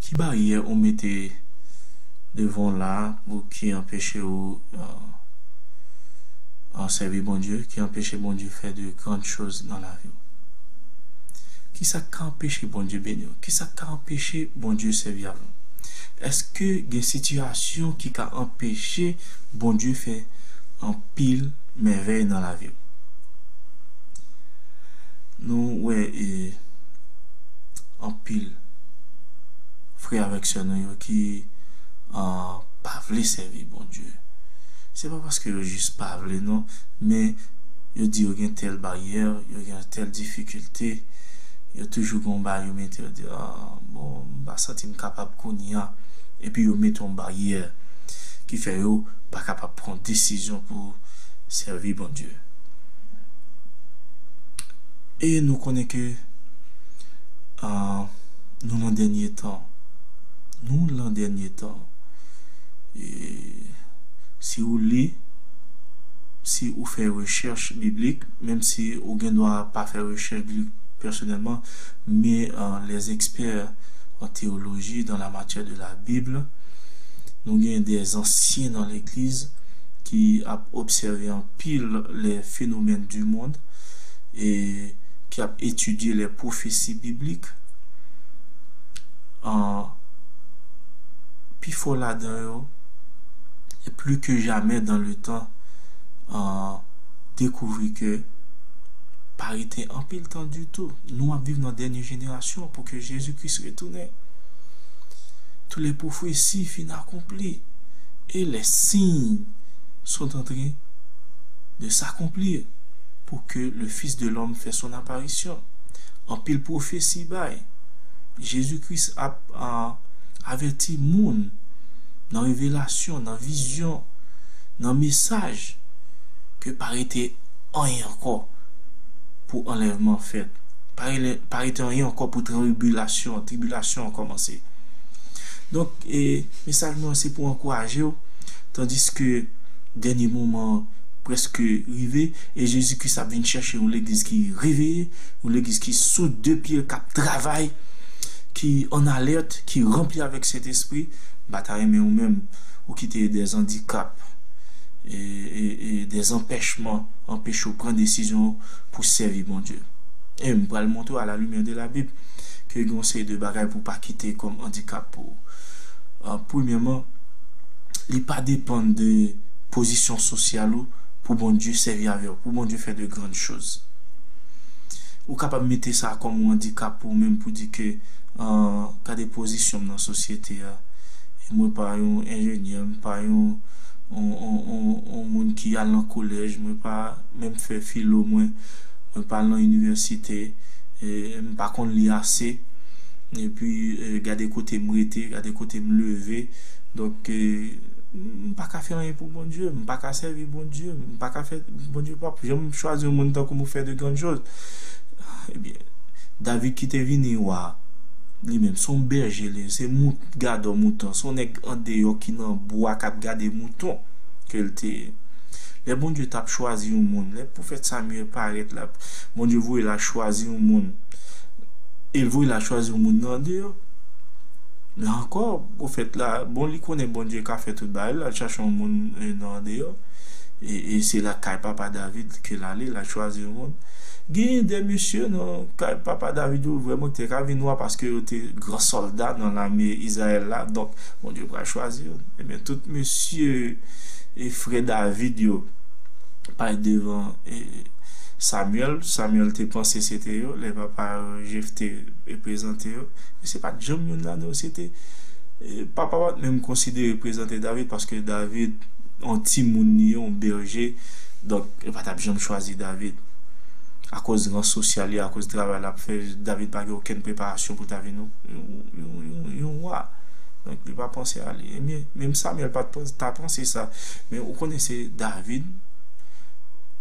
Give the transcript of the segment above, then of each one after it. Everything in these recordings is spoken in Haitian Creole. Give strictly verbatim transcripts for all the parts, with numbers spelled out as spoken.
Ki baryè ou mete devan w la pou ki anpeche w, euh, euh, sèvi Bondye, ki anpeche Bondye fè de grann choz nan lavi w? Kisa k ka anpeche Bondye beni w? Kisa k ka anpeche Bondye sèvi avè w? Èske gen sitiyasyon ki ka anpeche Bondye fè anpil mèvèy nan lavi w? Nou wè, e, anpil frè avèk sè nou yo ki, a, pa vle sèvi Bondye. Se pa paske yo jis pa vle, non, men yo di yo gen tèl baryè, yo gen tèl difikilte, yo toujou gen yon bagay yo mete, yo di, "A, bon, m pa santi m kapab kounye a." Epi yo mete yon baryè ki fè yo pa kapab pran desizyon pou sèvi Bondye. E nou konnen ke, a, nou nan dènye tan. Nou nan dènye tan. E si ou li, si ou fè rechèch biblik, menm si ou gen dwa pa fè rechèch biblik pèsonèlman, men, a, les experts en théologie dans la matière de la Bible, nou gen des anciens dans l'Église ki ap obsève anpil les phénomènes du monde e ki ap etidye les prophéties bibliques. An, pifò ladan yo, e plis ke jamè dan le tan, an, dekouvri ke pa rete anpil tan ditou. Nou ap viv nan dènye jenerasyon pou ke Jezi Kris retounen. Toutes les prophéties fin akonpli. Et les signes sont en train de s'accomplir pour que le Fils de l'homme fait son apparition. Anpil pwofesi bay. Jezi Kris ap, a, avèti moun nan revelasyon, nan vizyon, nan mesaj, ke pa rete anyen ankò pou anlèvman fèt. Pa rele-, pa rete anyen ankò pou tribilasyon, tribilasyon an kòmanse. Donk, e, mesaj mwen se pou ankouraje w, tandiske dènye moman an prèske rive, e Jezi Kris ap vin chèche yon legliz ki reveye, yon legliz ki sou de pye, k ap travay, ki an alèt, ki ranpli avèk Sentespri. M pa ta renmen ou menm, ou kite des andikrap, e, e, e des anpèchman anpeche w pran desizyon pou sèvi Bondye. E m pral montre w, à la lumière de la Bible, ke gen yon seri de bagay pou w pa kite kòm andikap pou ou. A, premyèman, li pa depann de pozisyon sosyal ou pou Bondye sèvi avè w, pou Bondye fè de grann choz. Ou kapab mete sa kòm yon andikap pou ou menm, pou di ke, a, gade pozisyon m nan sosyete a. E mwen pa yon enjenyè, m pa yon, yon, yon, yon, yon moun ki al nan kolèj, mwen pa menm fè filo mwen, mwen pa al nan inivèsite, e m pa konn li ase. Epi, e, gade kote m rete, gade kote m leve. Donk, e, m pa ka fè anyen pou Bondye, m pa ka sèvi Bondye, m pa ka fè, Bondye p ap janm chwazi yon moun tankou m pou fè de grann choz. Ebyen, David ki te vini wa, li menm, se yon bèje li ye, se mout-, gadò mouton, se yon nèg andeyò ki nan bwa k ap gade mouton ke l te ye. Lè Bondye t ap chwazi yon moun, lè pwofèt Samyèl parèt la, Bondye voye l al chwazi yon moun. E l voye l al chwazi yon moun nan andeyò. Men ankò, pwofèt la, bon, li konnen Bondye ka fè tout bagay, l al chache yon moun, e, nan andeyò. E, e se lakay papa David ke l ale, l al chwazi yon moun. Gen de mesye nan kay papa David yo vrèman te ka vin wa paske yo te gran sòlda nan lame Izrayèl la. Donk, Bondye pral chwazi yo. Ebyen, tout mesye e frè David yo pral devan, e, Samyèl. Samyèl te panse se te yo, lè papa yo, Jefte, e, prezante yo. Men se pa t janm youn ladan yo se te. E, papa pa t menm konsidere prezante David, paske David, yon timoun li ye, yon bèje. Donk, yo pa t ap janm chwazi David. Akoz ran sosyal li, akoz travay l ap fè, David pa gen okenn preparasyon pou ta vin yon, yon, yon, yon, yon wa. Donk, li pa panse a li. Ebyen, menm Samyèl pa t pans-, ta panse sa. Men ou konnen se David,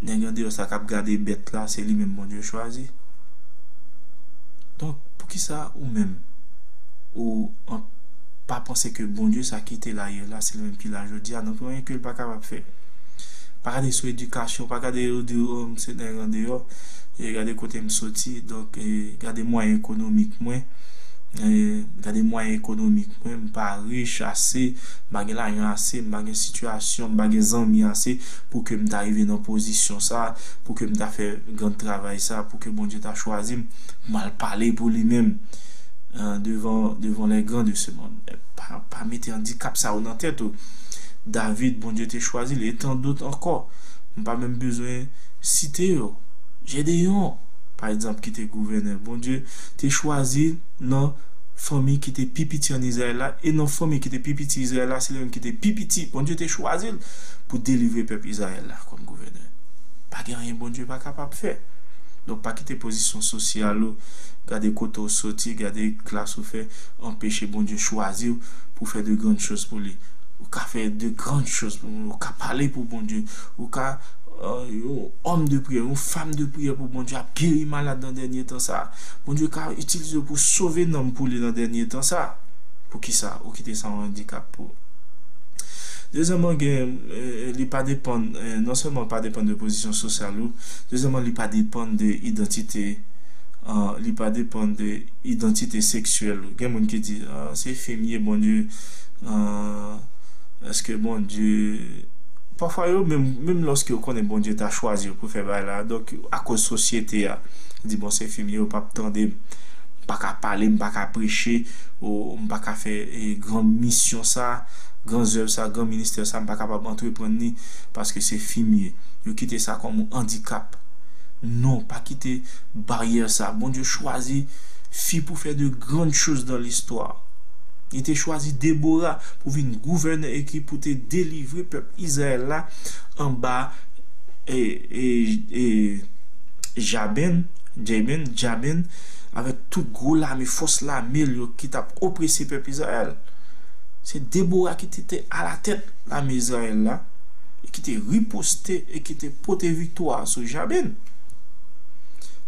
nèg andeyò sa k ap gade bèt la, se li menm Bondye chwazi. Donk, poukisa ou menm, ou an-, pa panse ke Bondye sa ki te la yè la, se li menm ki la jodi a? Donk, anyen ke l pa kapab fè. Pa gade sou edikasyon, pa gade yo di, "O, m se nèg andeyò, e gade kote m soti, donk, e gade mwayen ekonomik mwen." E, gade mwayen ekonomik mwen, m pa rich ase, m pa gen lajan ase, m pa gen sitiyasyon, m pa gen zanmi ase pou ke m ta rive nan pozisyon sa, pou ke m ta fè grann travay sa, pou ke Bondye ta chwazi m pou m al pale pou li menm, e, devan, devan les grands de ce monde. Pa, pa mete andikap sa yo nan tèt ou. David, Bondye te chwazi l, e tan dòt ankò. M pa menm bezwen site yo. Jedeyon, pa egzanp, ki te gouvènè, Bondye te chwazi l nan fanmi ki te pi piti ann Izrayèl la, e nan fanmi ki te pi piti Izrayèl la, se li menm ki te pi piti. Bondye te chwazi l pou delivre pèp Izrayèl la kòm gouvènè. Pa gen anyen Bondye pa kapab fè. Donk, pa kite pozisyon sosyal ou, gade kote w soti, gade klas ou fè, anpeche Bondye chwazi w pou fè de grann choz pou li. Ou ka fè de grann choz pou Bondye, ou ka pale pou Bondye, ou ka, e, yon òm de priyè, yon fanm de priyè pou Bondye, ap geri malad nan dènye tan sa a. Bondye ka itilize w pou sove nanm pou li nan dènye tan sa a. Poukisa ou kite sa yon andikap pou ou? Dezyèmman, gen, e, li pa depann, e, non sèlman pa depann de pozisyon sosyal ou, dezyèmman, li pa depann de idantite, e, li pa depann de idantite seksyèl ou. Gen moun ki di, "A, se fi m ye, Bondye, e, èske Bondye," pafwa yo, menm, menm lòske yo konnen Bondye ta chwazi yo pou fè bagay la, donk, akoz sosyete a di, "Bon, se fi m ye, yo p ap tande m, m pa ka pale, m pa ka preche, ou m pa ka fè, e, gran misyon sa, gran zèv sa, gran ministè sa, m pa kapab antreprann li, paske se fi m ye." Yo kite sa kòm yon andikap. Non, pa kite baryè sa. Bondye chwazi fi pou fè de grann choz dan listwa. Li te chwazi Debora pou vin gouvènè e ki pou te delivre pèp Izrayèl la anba, e, e, e, Jaben, Jaben, Jaben, avèk tout gwo lame, fòs lame l yo ki t ap oprese pèp Izrayèl. Se Debora ki te, te alatèt lame Izrayèl la, e ki te riposte e ki te pote viktwa sou Jaben.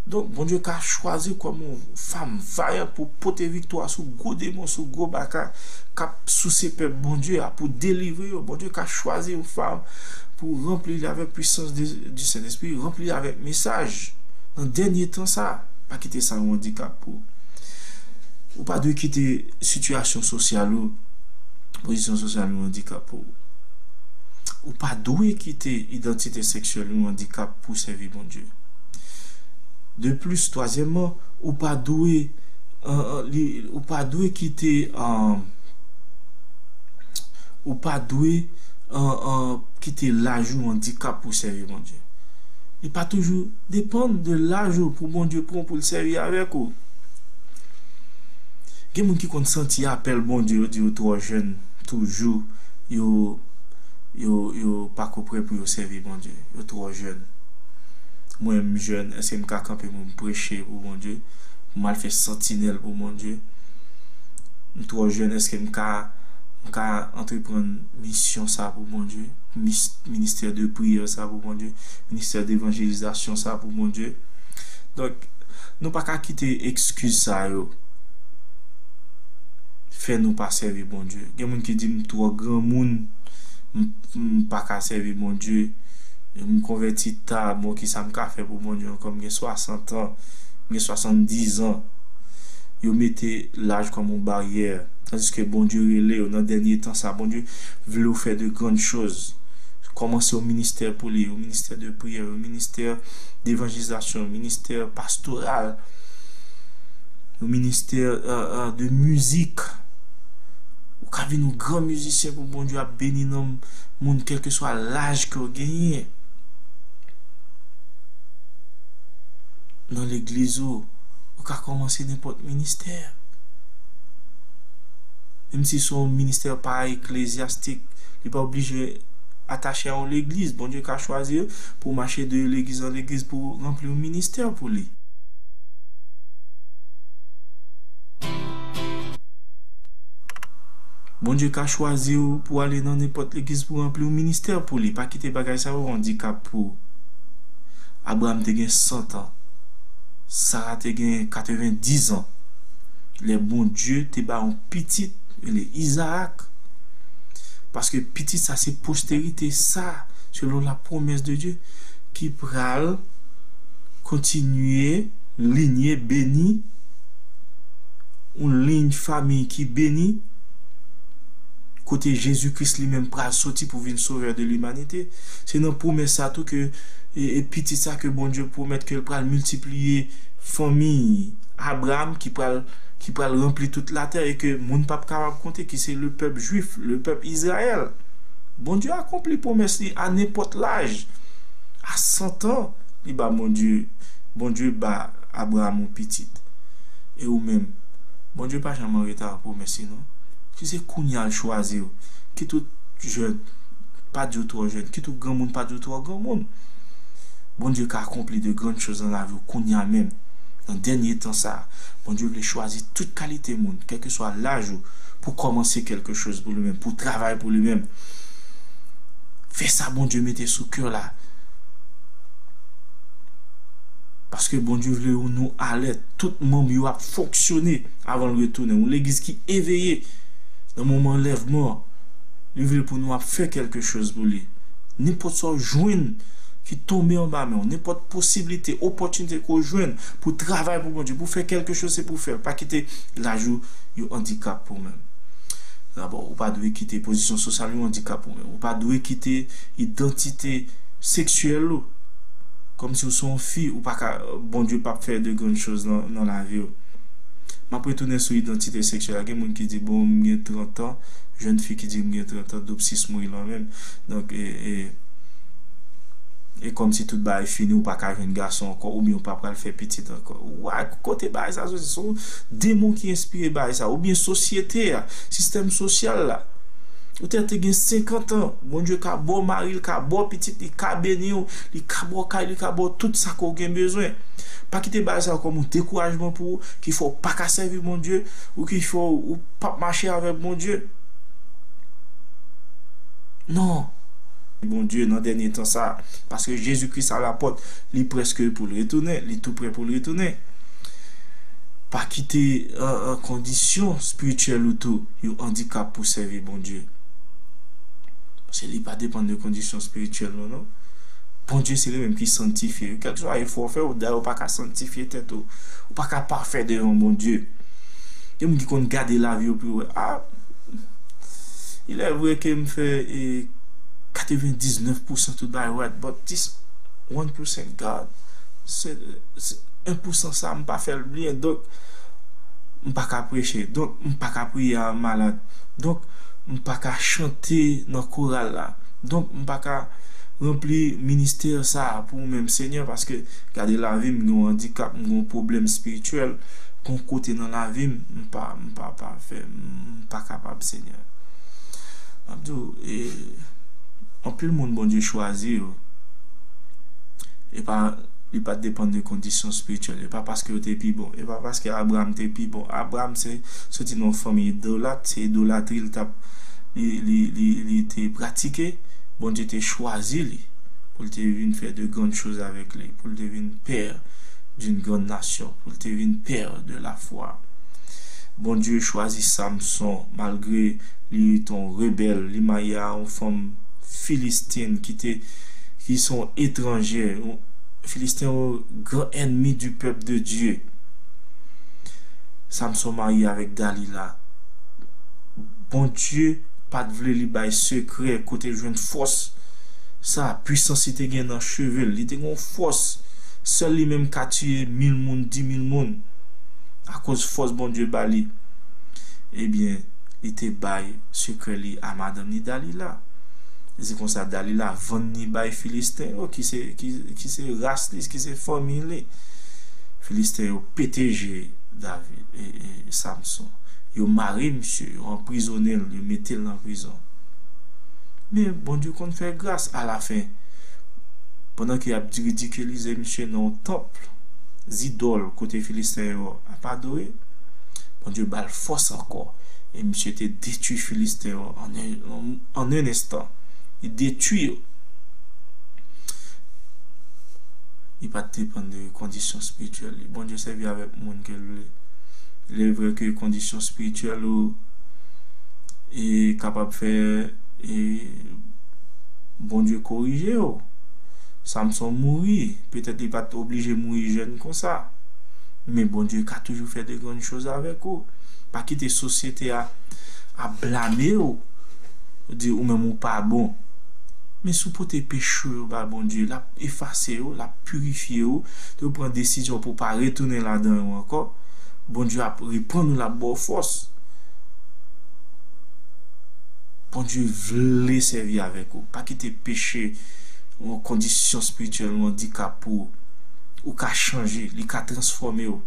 Donk, Bondye ka chwazi w kòm yon fanm vayan pou pote viktwa sou gwo demon, sou gwo baka k ap souse pèp Bondye a, pou delivre yo. Bondye ka chwazi yon fanm pou ranpli li avèk pwisans de, du Sentespri, ranpli li avèk mesaj. Nan dènye tan sa, pa kite sa yon andikap pou ou. Ou pa dwe kite sitiyasyon sosyal ou, pozisyon sosyal ou andikap pou ou. Ou pa dwe kite idantite seksyèl ou andikap pou sèvi Bondye. De plis, twazyèmman, ou pa dwe, e, e, li, ou pa dwe kite, e, ou pa dwe, e, e, kite laj ou andikap pou sèvi Bondye. Li pa toujou depann de laj ou pou Bondye pran w pou l sèvi avèk ou. Gen moun ki konn santi apèl Bondye, yo di yo twò jèn, toujou, yo, yo, yo pako prè pou yo sèvi Bondye. Yo twò jèn. Mwen, m jèn, èske m ka kanpe pou m preche pou Bondye? Pou m al fè santinèl pou Bondye? M twò jèn, èske m ka, m ka antreprann misyon sa pou Bondye? Mis-, ministè de priyè sa pou Bondye? Ministè devanjelizasyon sa pou Bondye? Donk, nou pa ka kite ekskiz sa yo fè nou pa sèvi Bondye. Gen moun ki di, "M twò granmoun, m, m pa ka sèvi Bondye. M konvèti ta, bon, kisa m ka fè pou Bondye ankò? M gen swasant an, m gen swasanndizan." Yo mete laj kòm yon baryè. Tandiske Bondye rele yo nan dènye tan sa. Bondye vle w fè de grann choz. Kòmanse yon ministè pou li, yon ministè de priyè, yon ministè devanjelizasyon, yon ministè pastoral, yon ministè, e, e, de mizik. Ou ka vin yon gran mizisyen pou Bondye ap beni nanm moun, kèlkeswa laj ke w genyen. Nan legliz ou, ou ka kòmanse nenpòt ministè. Menm si se yon ministè pa eklezyastik, li pa oblije atache a yon legliz. Bondye ka chwazi w pou w mache de legliz an legliz pou w ranpli yon ministè pou li. Bondye ka chwazi w pou w ale nan nenpòt legliz pou w ranpli yon ministè pou li. Pa kite bagay sa yo andikap pou ou. Abraram te gen san an. Sara te gen katrevendiz an. Lè Bondye te ba yon pitit, rele Izaak. Paske pitit sa se posterite sa, selon la promesse de Dieu, ki pral kontinye linye beni yon liy fanmi ki beni, kote Jezi Kris li menm pral soti pou vin sovè de limanite. Se nan pwomès sa tou ke e, e pitit sa ke Bondye pwomèt ke l pral miltipliye fanmi Abraram ki pral, ki pral ranpli tout latè e ke moun p ap kapab konte, ki se le pèp jwif, le pèp Izrayèl. Bondye akonpli pwomès li a nenpòt laj. A san tan, li ba Bondye, Bondye ba Abraram yon pitit. E ou menm, Bondye pa janm an reta ak pwomès li non. Si se kounye a l chwazi w, kit ou jèn, pa di w twò jèn, kit ou granmoun, pa di w twò granmoun. Bondye ka akonpli de grann choz nan lavi w kounye a menm. Nan dènye tan sa a, Bondye vle chwazi tout kalite moun, kèlkeswa laj ou, pou kòmanse kèlke choz pou li menm, pou travay pou li menm. Fè sa Bondye mete sou kè w la. Paske Bondye vle nou alèt, tout manm yo ap fonksyone avan l retounen. Yon legliz ki eveye nan moman anlèvman an, li vle pou nou ap fè kèlke choz pou li. Nenpòt sa w jwenn ki tonbe anba men w, nenpòt posiblite, opòtinite ke w jwenn pou travay pou Bondye, pou fè kèlke choz, se pou w fè l. Pa kite laj ou yon andikap pou ou menm. Dabò, ou pa dwe kite pozisyon sosyal yon andikap ou menm. Ou pa dwe kite idantite seksyèl ou. Kòmsi w se yon fi, ou pa ka, Bondye p ap fè de grann choz nan, nan lavi w. M ap retounen sou idantite seksyèl la. Gen moun ki di, bon, m gen trant an, jèn fi ki di m gen trant an, dopsis mwen lan menm. Donk, e, e, e kòmsi tout bagay fini, ou pa ka jwenn gason ankò, oubyen ou pa pral fè pitit ankò. Wa, kote bagay sa soti? Se yon demon ki enspire bagay sa, oubyen sosyete a, sistèm sosyal la. Ou te, te gen senkant an, Bondye ka ba w mari, l ka ba w pitit, li ka beni w, li ka ba w kay, li ka ba w tout sa ke w gen bezwen. Pa kite bagay sa kòm yon dekourajman pou ou, ki fè w pa ka sèvi Bondye, ou ki fè w, ou p ap mache avèk Bondye. Non. Bondye nan dènye tan sa, paske Jezi Kris a lapòt, li prèske pou l retounen, li tou prè pou l retounen. Pa kite, e, e, kondisyon espirityèl ou tou yon andikap pou sèvi Bondye. Paske li pa depann de kondisyon espirityèl nou, non. Bondye se li menm ki sanntifye. Kèlkeswa efò w fè, ou dayè ou pa ka sanntifye tèt ou. Ou pa ka pafè devan Bondye. Gen moun ki konn gade lavi yo pou yo wè, ah, il est vrai que m fè, e, katrevendiznèf pousan tout bagay right, but this one percent God, se, se en pousan sa, m pa fè l byen, donk, m pa ka preche, donk, m pa ka priye a malad, donk, m pa ka chante nan koral la, donk, m pa ka ranpli ministè sa a pou ou menm, Senyè, paske gade lavi m, m gen yon andikap, m gen yon pwoblèm espirityèl, gen yon kote nan lavi m, m pa, m pa, pa fè, m pa kapab, Senyè. M ap di w, e, anpil moun Bondye chwazi yo, e pa, li pa t depann de kondisyon espirityèl. E pa paske yo te pi bon. E pa paske Abraram te pi bon. Abraram se, soti nan yon fanmi idolat, se idolatri li t ap, li, li, li, li te pratike. Bondye te chwazi li pou l te vin fè de grann choz avèk li, pou l te vin pè d'une grande nation, pou l te vin pè de la fwa. Bondye chwazi Samson, malgre li te yon rebèl, li marye a yon fanm filistèn ki te, ki se yon etranjè. Yon, Filisten yon gran ènmi du peuple de Dieu. Samson marye avèk Dalila. Bondye pa t vle li bay sekrè kote l jwenn fòs sa, pwisans li te gen nan cheve l. Li te gen yon fòs. Sèl li menm ka tiye mil moun, di mil moun. Akoz fòs Bondye ba li. Ebyen, li te bay sekrè li a madanm li Dalila. E se konsa Dalila vann li bay Filisten yo, ki se, ki, ki se ras li, ki se fanmi li. Filisten yo pete je David, e, e Samson. Yo mare misye, yo anprizone l, yo mete l nan prizon. Men Bondye konn fè gras alafen. Pandan ke y ap ridikilize misye nan yon tanp, zidòl kote Filisten yo ap adore, Bondye ba l fòs ankò. E misye te detwi Filisten yo an, an, an en enstan. Li detwi yo. Li pa t depann de kondisyon espirityèl li. Bondye sèvi avèk moun ke l vle. Il est vrai ke kondisyon espirityèl ou e kapab fè e Bondye korije w. Samson mouri. Petèt li pa t oblije mouri jèn konsa. Men Bondye ka toujou fè de grann choz avèk ou. Pa kite sosyete a ap blame w, di ou menm ou pa bon. Men si w pote peche yo bay Bondye, l ap efase yo, l ap pirifye yo, lè w pran desizyon pou w pa retounen ladan yo ankò, Bondye ap reprann ou, l ap ba w fòs. Bondye vle sèvi avèk ou. Pa kite peche, yon kondisyon espirityèl, yon andikap pou ou. Ou ka chanje, li ka transfòme w,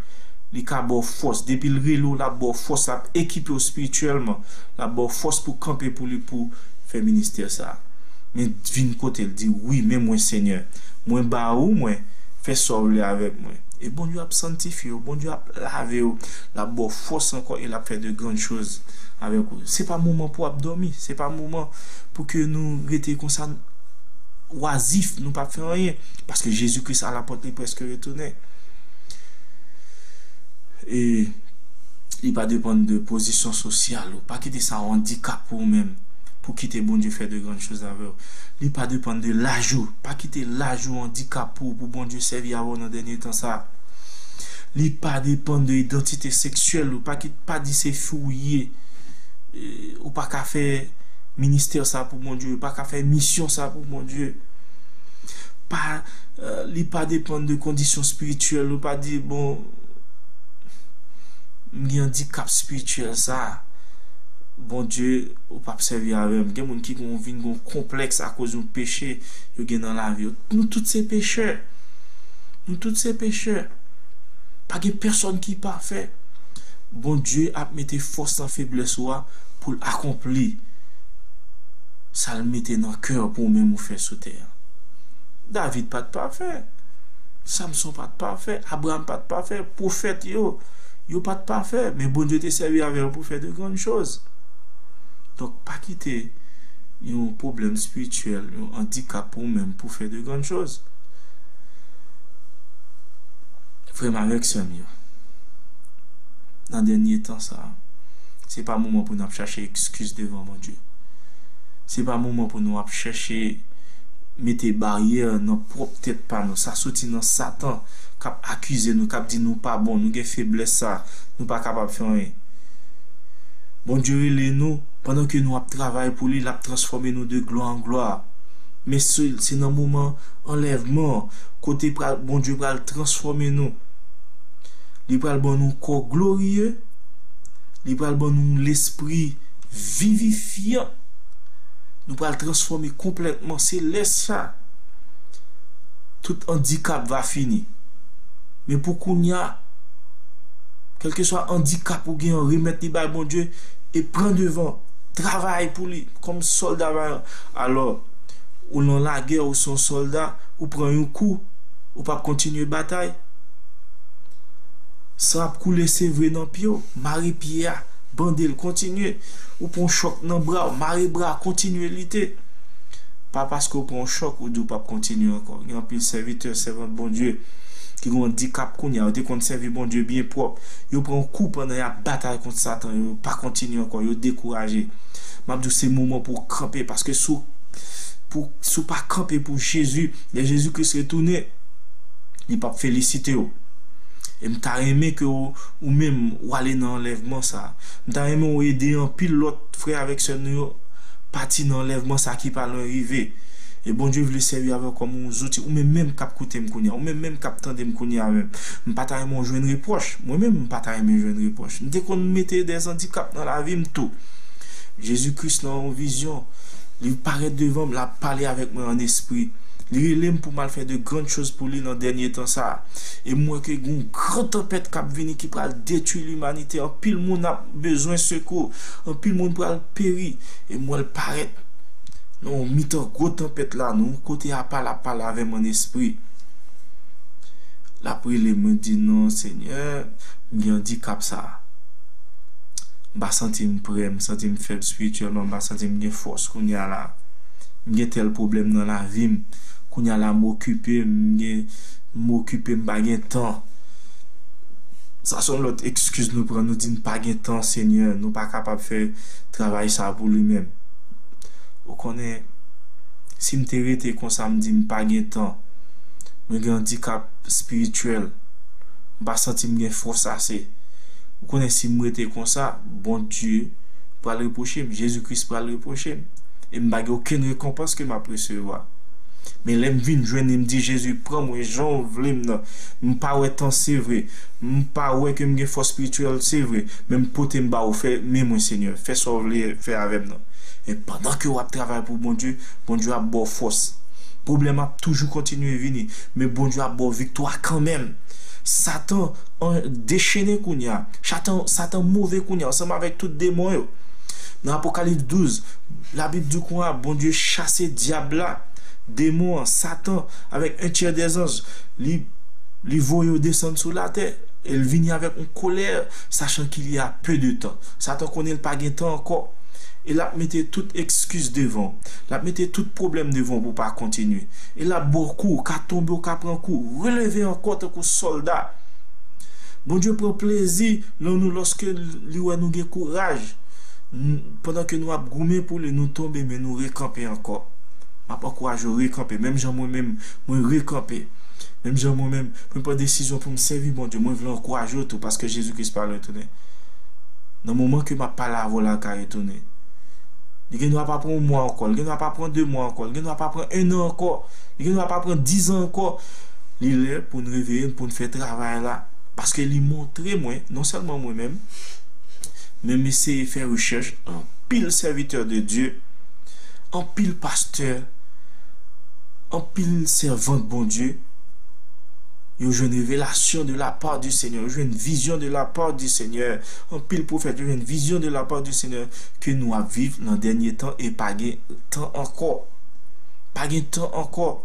li ka ba w fòs. Depi l rele w, l ap ba w fòs, l ap ekipe w espirityèlman, l ap ba w fòs pou kanpe pou li, pou fè ministè sa a. Men vin kote l, di, "Wi, men mwen, Senyè, mwen ba ou mwen, fè sa w vle avèk mwen." E Bondye ap sanktifye w, Bondye ap lave w, l ap ba w fòs ankò e l ap fè de grann choz avèk ou. Se pa moman pou w ap dòmi, se pa moman pou ke nou rete konsa, wazif, nou p ap fè anyen, paske Jezi Kris a lapòt, li prèske retounen. E li pa depann de pozisyon sosyal ou. Pa kite sa yon andikap pou ou menm, pou kite Bondye fè de grann choz avè w. Li pa depann de laj ou. Pa kite laj ou andikape w pou Bondye sèvi avè w nan dènye tan sa a. Li pa depann de idantite seksyèl ou. Pa kit, pa di se fi w ye. E, ou pa ka fè ministè sa pou Bondye, ou pa ka fè misyon sa pou Bondye. Pa, eh, li pa depann de kondisyon espirityèl ou. Pa di, "Bon, m gen andikap espirityèl sa, Bondye, ou p ap sèvi avè m." Gen moun ki gon, vin gon konplèks akoz yon peche yo gen nan lavi yo. Nou tout se pechè. Nou tout se pechè. Pa gen pèsonn ki pafè. Bondye ap mete fòs nan feblès ou a pou l akonpli sa l mete nan kè w pou ou menm ou fè sou tè a. David pa t pafè. Samson pa t pafè. Abraram pa t pafè. Pwofèt yo, yo pa t pafè. Men Bondye te sèvi avè yo pou fè de grann choz. Donk, pa kite yon pwoblèm espirityèl, yon andikap pou ou menm pou fè de grann choz. Frè m avèk sè m yo, nan dènye tan sa a, se pa moman pou n ap chache ekskiz devan Bondye. Se pa moman pou nou ap chèche mete baryè nan pwòp tèt pa nou. Sa soti nan Satan k ap akize nou, k ap di nou pa bon, nou gen feblès sa, nou pa kapab fè anyen. Bondye rele nou, pandan ke nou ap travay pou li, l ap transfòme nou de glwa an glwa. Men se, se nan moman anlèvman an, kote pral, Bondye pral transfòme nou. Li pral ban nou kò gloriye, li pral ban nou lespri vivifyan. Nou pral transfòme konplètman, se lè sa. Tout andikap va fini. Men pou kounye a, kèlkeswa andikap ou gen an, remèt li bay Bondye e pran devan. Travay pou li kòm sòlda vayan. Alò, ou nan lagè, ou se yon sòlda, ou pran yon kou, ou p ap kontinye batay. San ap koule, se vre, nan pye w, mare pye a, bande l, kontinye. Ou pran yon chòk nan bra w, mare bra a, kontinye lite. Pa paske w pran yon chòk, ou di w p ap kontinye ankò. Gen anpil sèvitè, sèvant Bondye ki gen andikap kounye a, yo te konn sèvi Bondye byen pwòp. Yo pran yon kou pandan y ap batay kont Satan, yo pa kontinye ankò, yo dekouraje. M ap di w, se moman pou w kanpe, paske si w, pou, si w pa kanpe pou Jezi, lè Jezi Kris retounen, li p ap felisite w. E m ta renmen ke w, ou menm, ou ale nan anlèvman sa a. M ta renmen w ede anpil lòt frè avèk sè nou yo pati nan anlèvman sa a ki pa lwen rive. E Bondye vle sèvi avè w kòm yon zouti. Ou menm menm k ap koute m kounye a, ou menm menm k ap tande m kounye a menm. M pa ta renmen w jwenn repwòch. Mwen menm, m pa ta renmen jwenn repwòch. M te konn mete de andikap nan lavi m tou. Jezi Kris nan yon vizyon, li parèt devan m, l ap pale avèk mwen an espri. Li rele m pou m al fè de grann choz pou li nan dènye tan sa a. E m wè ke gen yon gran tanpèt k ap vini ki pral detwi limanite. Anpil moun ap bezwen sekou. Anpil moun pral peri. E m wè l parèt nan mitan gwo tanpèt la, nan yon kote apa, l ap pale avè m an espri. L ap rele mwen, di, "Non, Senyè, m gen andikap sa a." M pa santi m prè, m santi m fèb espirityèlman, m pa santi m gen fòs kounye a la. M gen tèl pwoblèm nan lavi m. Kounye a la, m okipe, m gen, m okipe, m pa gen tan. Sa se yon lòt ekskiz nou pran, nou di n pa gen tan, Senyè, nou pa kapab fè travay sa a pou li menm. Ou konnen, si m te rete konsa, m di m pa gen tan, mwen gen andikap espirityèl, m pa santi m gen fòs ase. Ou konnen si m rete konsa, Bondye pral repwoche m, Jezi Kris pral repwoche m. E m pa gen okenn rekonpans ke m ap resevwa. Men lè m vin jwenn li, m di, "Jezi, pran mwen jan w vle m nan. M pa wè tan, se vre. M pa wè ke m gen fòs espirityèl, se vre. Men m pote m ba ou, fè men mwen, Senyè. Fè sa w vle fè avè m nan." E pandan ke w ap travay pou Bondye, Bondye ap ba w fòs. Pwoblèm ap toujou kontinye vini, men Bondye ap ba w viktwa kanmenm. Satan an, dechene kounye a. Satan, Satan move kounye a, ansanm avèk tout demon yo. Nan Apokalips douz, Labib di konsa, Bondye chase dyab la, demon an, Satan, avèk un tiers des anges. Li, li voye yo desann sou latè, e l vini avèk yon kolè, sachant qu'il y a peu de temps. Satan konnen l pa gen tan ankò. E l ap mete tout ekskiz devan w. L ap mete tout pwoblèm devan w pou w pa kontinye. E l ap ba w kou, w ka tonbe, w ka pran kou. Releve ankò tankou sòlda. Bondye pran plezi nan nou lòske li wè nou gen kouraj. N-, pandan ke nou ap goumen pou li, nou tonbe, men nou rekanpe ankò. M ap ankouraje w rekanpe, menm jan mwen menm, mwen rekanpe. Menm jan mwen menm, mwen pran desizyon pou m sèvi Bondye. Mwen vle ankouraje w tou, paske Jezi Kris pral retounen. Nan moman ke m ap pale avè w la, l ka retounen. Li gen dwa pa pran yon mwa ankò, li gen dwa pa pran de mwa ankò, li gen dwa pa pran en an ankò, li gen dwa pa pran diz an ankò. Li lè pou n reveye n, pou n fè travay la. Paske li montre mwen, non sèlman mwen menm, men m eseye fè rechèch, anpil sèvitè de Dye, anpil pastè, anpil sèvant Bondye, yo jwenn revelasyon de la part du Seigneur, yo jwenn vizyon de la part du Seigneur. Anpil pwofèt, yo jwenn vizyon de la part du Seigneur ke nou ap viv nan dènye tan e pa gen tan ankò. Pa gen tan ankò.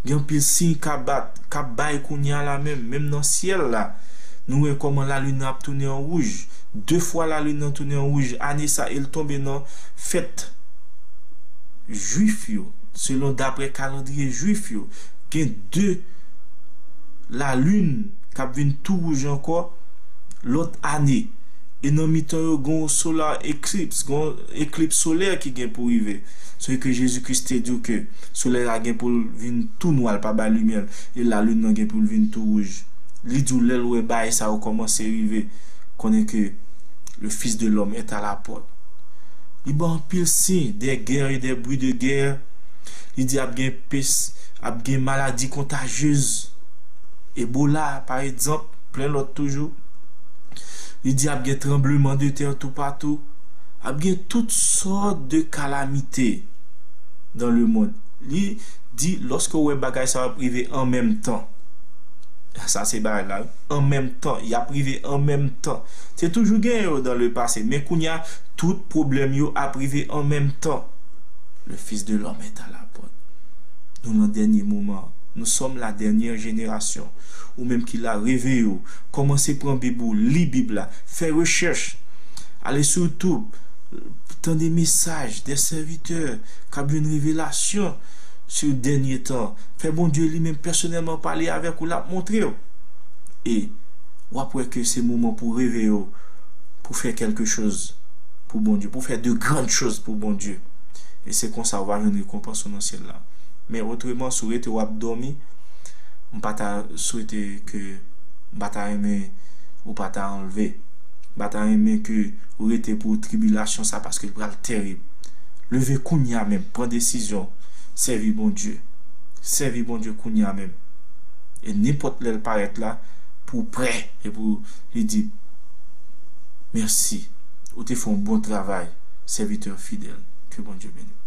Gen anpil siy k ap bat, k ap bay kounye a la menm, menm nan syèl la. Nou wè kòman lalin nan ap tounen an wouj. De fwa lalin nan tounen an wouj ane sa, e l tonbe nan fèt jwif yo, selon daprè kalandriye jwif yo, gen de lalin k ap vin tou wouj ankò lòt ane. E nan mitan yo, gen yon solar eclipse, gen yon eklips solè ki gen pou rive. Se ke Jezi Kris te di w ke solèy la gen pou l vin tou nwa, l pa bay limyè l, e lalin nan gen pou l vin tou wouj. Li di w lè l wè bagay sa yo kòmanse rive, konnen ke le Fils de l'homme est à la porte. Li ba anpil siy, des guerres et des bruits de guerre. Li di ap gen pès, ap gen maladi kontajyez, Ebola, pa egzanp, plen lòt toujou. Li di ap gen tranbleman de tè toupatou. Ap gen tout sòt de kalamite dans le monde. Li di, lòske w wè bagay sa yo ap rive an menm tan, sa se bagay la, wi. An menm tan, y ap rive an menm tan. Te toujou gen yo dans le passé, men kounye a, tout pwoblèm yo ap rive an menm tan. Le Fils de l'homme est à la porte. Nou nan dènye moman. Nous sommes la dernière génération. Ou menm ki la, reveye w. Kòmanse pran Bib ou, li Bib la. Fè rechèch. Ale sou YouTube. Tande mesaj de sèvitè k ap jwenn revelasyon sou dènye tan. Fè Bondye li menm pèsonèlman pale avèk ou, l ap montre w. E w ap wè ke se moman pou w reveye w, pou fè kèlke choz pou Bondye, pou fè de grann choz pou Bondye. E se konsa w va jwenn rekonpans ou nan syèl la. Men otreman, si w rete w ap dòmi, m pa ta swete ke, m pa ta renmen ou pa ta anlve. M pa ta renmen ke ou rete pou tribilasyon sa, paske l pral tèrib. Leve kounye a menm, pran desizyon, sèvi Bondye. Sèvi Bondye kounye a menm. E nenpòt lè l parèt la, pou w prè e pou li di, "Mèsi, ou te fè yon bon travay, sèvitè fidèl." Ke Bondye beni w.